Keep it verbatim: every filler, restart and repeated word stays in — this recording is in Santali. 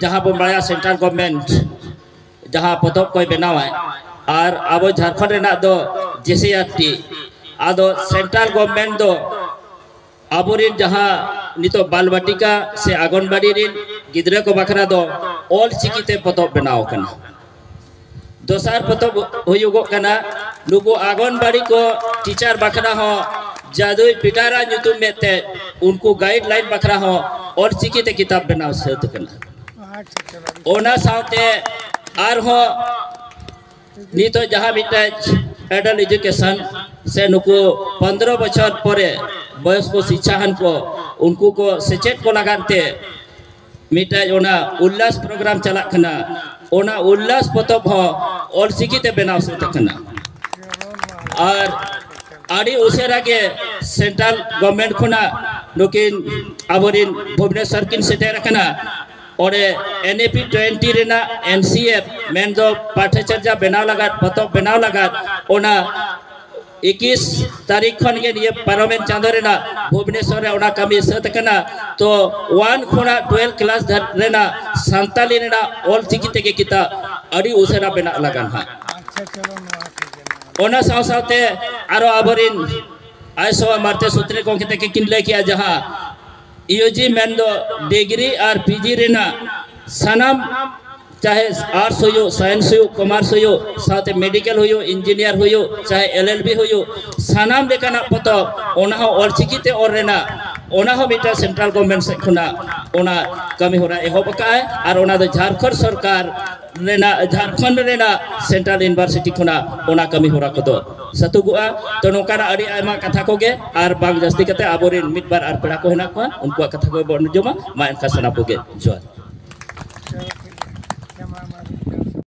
ᱡᱟᱦᱟᱸ ᱵᱚᱱ ᱵᱟᱲᱟᱭᱟ central government ᱡᱟᱦᱟᱸ ᱯᱚᱛᱚᱵ ᱠᱚᱭ ᱵᱮᱱᱟᱣᱟᱭ, ᱟᱨ ᱟᱵᱚ ᱡᱷᱟᱲᱠᱷᱚᱸᱰ ᱨᱮᱱᱟᱜ ᱫᱚ JCERT᱾ ᱟᱫᱚ central government ᱫᱚ ᱟᱵᱚᱨᱮᱱ ᱡᱟᱦᱟᱸ ᱱᱤᱛᱚᱜ ᱵᱟᱞ ᱵᱟᱴᱤᱠᱟ ᱥᱮ ᱟᱜᱚᱱᱵᱟᱲᱤ ᱨᱮᱱ ᱜᱤᱫᱽᱨᱟᱹ ᱠᱚ ᱵᱟᱠᱷᱨᱟ ᱫᱚ ᱚᱞ ᱪᱤᱠᱤ ᱛᱮ ᱯᱚᱛᱚᱵ ᱵᱮᱱᱟᱣ ᱟᱠᱟᱱᱟ᱾ ᱫᱚᱥᱟᱨ ᱯᱚᱛᱚᱵ ᱦᱩᱭᱩᱜᱚᱜ ᱠᱟᱱᱟ, ᱱᱩᱠᱩ ᱟᱜᱚᱱᱵᱟᱲᱤ ᱠᱚ ᱴᱤᱪᱟᱨ ᱵᱟᱠᱷᱨᱟ ᱦᱚᱸ ᱡᱟᱫᱩᱭ ᱯᱤᱴᱟᱨᱟ ᱧᱩᱛᱩᱢ ᱢᱮᱫ ᱛᱮ ᱩᱱᱠᱩ guideline ᱵᱟᱠᱷᱨᱟ ᱦᱚᱸ ᱚᱞ ᱪᱤᱠᱤ ᱛᱮ ᱠᱤᱛᱟᱵ ᱵᱮᱱᱟᱣ ᱥᱟᱹᱛ ᱟᱠᱟᱱᱟ᱾ ᱚᱱᱟ ᱥᱟᱶᱛᱮ ᱟᱨᱦᱚᱸ ᱱᱤᱛᱚᱜ ᱡᱟᱦᱟᱸ ᱢᱤᱫᱴᱮᱡ adult education ᱥᱮ ᱱᱩᱠᱩ ᱯᱚᱱᱫᱽᱨᱚ ᱵᱚᱪᱷᱚᱨ ᱯᱚᱨᱮ ᱵᱚᱭᱚᱥ ᱠᱚ ᱥᱤᱪᱪᱷᱟᱦᱟᱱ ᱠᱚ, ᱩᱱᱠᱩ ᱠᱚ ᱥᱮᱪᱮᱫ ᱠᱚ ᱞᱟᱜᱟᱱ ᱛᱮ ᱢᱤᱫᱴᱮᱡ ᱚᱱᱟ ᱩᱞᱞᱟᱥ program ᱪᱟᱞᱟᱜ ᱠᱟᱱᱟ᱾ ᱚᱱᱟ ᱩᱞᱞᱟᱥ ᱯᱚᱛᱚᱵ ᱦᱚᱸ ᱚᱞᱪᱤᱠᱤ ᱛᱮ ᱵᱮᱱᱟᱣ ᱥᱟᱹᱛ ᱟᱠᱟᱱᱟ᱾ ᱟᱨ ᱟᱹᱰᱤ ᱩᱥᱟᱹᱨᱟ ᱜᱮ central government ᱠᱷᱚᱱᱟᱜ ᱱᱩᱠᱤᱱ ᱟᱵᱚᱨᱤᱱ ᱵᱷᱩᱵᱽᱱᱮᱥᱚᱨ ᱠᱤᱱ ᱥᱮᱴᱮᱨ ᱟᱠᱟᱱᱟ᱾ ᱚᱸᱰᱮ NEP twenty ᱨᱮᱱᱟᱜ NCF ᱢᱮᱱᱫᱚ ᱯᱟᱴᱷᱟᱪᱟᱨᱡᱟ ᱵᱮᱱᱟᱣ ᱞᱟᱜᱟᱫ, ᱯᱚᱛᱚᱵ ᱵᱮᱱᱟᱣ ᱞᱟᱜᱟᱫ, ᱚᱱᱟ ᱮᱠᱤᱥ ᱛᱟᱹᱨᱤᱠᱷ ᱠᱷᱚᱱ ᱜᱮ ᱱᱤᱭᱟᱹ ᱯᱟᱨᱚᱢᱮᱱ ᱪᱟᱸᱫᱚ ᱨᱮᱱᱟᱜ ᱵᱷᱩᱵᱽᱱᱮᱥᱚᱨ ᱨᱮ ᱚᱱᱟ ᱠᱟᱹᱢᱤ ᱥᱟᱹᱛ ᱟᱠᱟᱱᱟ᱾ ᱛᱚ one ᱠᱷᱚᱱᱟᱜ twelve class ᱫᱷᱟᱹᱨᱤᱡ ᱨᱮᱱᱟᱜ ᱥᱟᱱᱛᱟᱞᱤ ᱨᱮᱱᱟᱜ ᱚᱞ ᱪᱤᱠᱤ ᱛᱮᱜᱮ ᱠᱤᱛᱟᱹ ᱟᱹᱰᱤ ᱩᱥᱟᱹᱨᱟ ᱵᱮᱱᱟᱜ ᱞᱟᱜᱟᱱ ᱦᱟᱸᱜ᱾ ᱚᱱᱟ ᱥᱟᱶ ᱥᱟᱶᱛᱮ ᱟᱨᱚ ᱟᱵᱚᱨᱤᱱ ᱟᱭᱥᱚ ᱢᱟᱨᱛᱮ ᱥᱩᱛᱨᱮ ᱜᱚᱢᱠᱮ ᱛᱟᱹᱠᱤᱱ ᱠᱤᱱ ᱞᱟᱹᱭ ᱠᱮᱜᱼᱟ, ᱡᱟᱦᱟᱸ UG ᱢᱮᱱᱫᱚ degree ᱟᱨ PG ᱨᱮᱱᱟᱜ ᱥᱟᱱᱟᱢ, ᱪᱟᱦᱮ arts ᱦᱩᱭᱩᱜ, science ᱦᱩᱭᱩᱜ, commerce ᱦᱩᱭᱩᱜ, ᱥᱟᱶᱛᱮ medical ᱦᱩᱭᱩᱜ, engineer ᱦᱩᱭᱩᱜ, ᱪᱟᱦᱮ LLB ᱦᱩᱭᱩᱜ, ᱥᱟᱱᱟᱢ ᱞᱮᱠᱟᱱᱟᱜ ᱯᱚᱛᱚᱵ ᱚᱱᱟ ᱦᱚᱸ ᱚᱞᱪᱤᱠᱤ ᱛᱮ ᱚᱞ ᱨᱮᱱᱟᱜ, ᱚᱱᱟ ᱦᱚᱸ ᱢᱤᱫᱴᱟᱝ central government ᱥᱮᱫ ᱠᱷᱚᱱᱟᱜ ᱚᱱᱟ ᱠᱟᱹᱢᱤ ᱦᱚᱨᱟ ᱮᱦᱚᱵ ᱟᱠᱟᱫᱼᱟᱭ᱾ ᱟᱨ ᱚᱱᱟ ᱫᱚ ᱡᱷᱟᱲᱠᱷᱚᱸᱰ ᱥᱚᱨᱠᱟᱨ ᱨᱮᱱᱟᱜ, ᱡᱷᱟᱲᱠᱷᱚᱸᱰ ᱨᱮᱱᱟᱜ central university ᱠᱷᱚᱱᱟᱜ ᱚᱱᱟ ᱠᱟᱹᱢᱤ ᱦᱚᱨᱟ ᱠᱚᱫᱚ ᱥᱟᱹᱛᱩᱜᱚᱜᱼᱟ᱾ ᱛᱚ, ᱱᱚᱝᱠᱟᱱᱟᱜ ᱟᱹᱰᱤ ᱟᱭᱢᱟ ᱠᱟᱛᱷᱟ ᱠᱚᱜᱮ, ᱟᱨ ᱵᱟᱝ ᱡᱟᱹᱥᱛᱤ ᱠᱟᱛᱮ ᱟᱵᱚᱨᱮᱱ ᱢᱤᱫ ᱵᱟᱨ ᱟᱨ ᱯᱮᱲᱟ ᱠᱚ ᱦᱮᱱᱟᱜ ᱠᱚᱣᱟ, ᱩᱱᱠᱩᱣᱟᱜ ᱠᱟᱛᱷᱟ ᱠᱚᱜᱮ ᱵᱚᱱ ᱟᱸᱡᱚᱢᱟ᱾ ᱢᱟ ᱮᱱᱠᱷᱟᱱ ᱥᱟᱱᱟᱢ ᱠᱚᱜᱮ ᱡᱚᱦᱟᱨ᱾